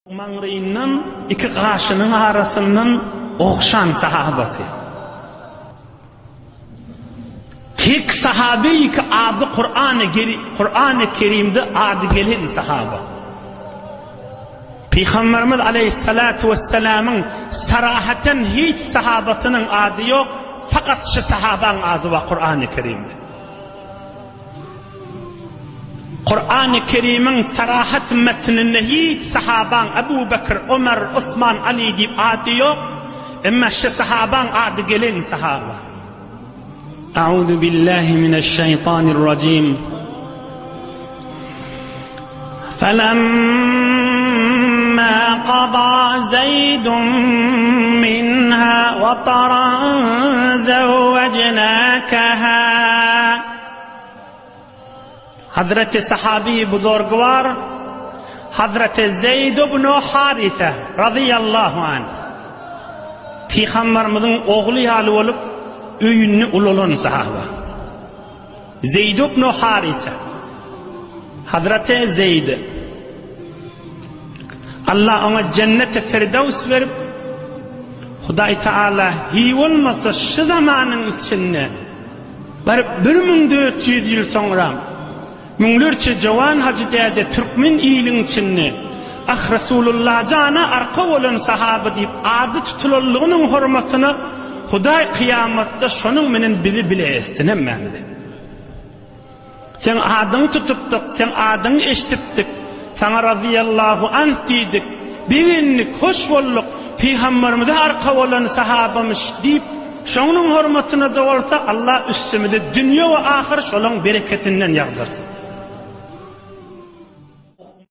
Maňryýyndan iki gaşynyň arasyndan ogşan sahabasy. Tek sahabeýi ki ady Kurany Kurany Kerimde ady gelen sahaba. Pygamberimiz aleyhissalatu vesselamyň sarahaten hiç sahabasynyň ady ýok, fakat şu sahabaň ady bar Kurany Kerimde. Kurany Kerimiň sarahat metninde hiç sahabaň Ebu Bekr, Ömer, Osman, Ali diýip ady ýok. Emma şu sahabaň ady gelen sahaba. Auzu billahi mineşşeýtanirrajim. Felemma qada Zeydun minha wataran zewwejnakaha. Hazreti sahabi buzurgwar Hazreti Zeyd ibn Harise razyýallahu anh Pygamberimiziň ogly ýaly bolup öýünde ulalan sahaba. Zeýd ibn Harise Hazreti Zeýd Allah oňa jenneti Firdews berip Hudaý Taala hiý bolmasa şu zamanyň içinde Baryp 1400 ýyl soňra müňlerçe jowan hajy däde türkmen iliň içinde Ah Resulullah jana arka bolan sahaba diýip ady tutulanlygynyň hormatyna Hudaý kyýamatda şonuň menen bizi bile etsin hemmämizi. Seň adyňy tutupdyk, seň adyňy eşidipdik, saňa razyýallahu anh diýdik, begendik, hoş bolduk, pygamberimize arka bolan sahabamyş diýip, şonuň hormatyna-da bolsa Allah üstümize dünýe we ahyr şolaň bereketinden ýagdyrsyn.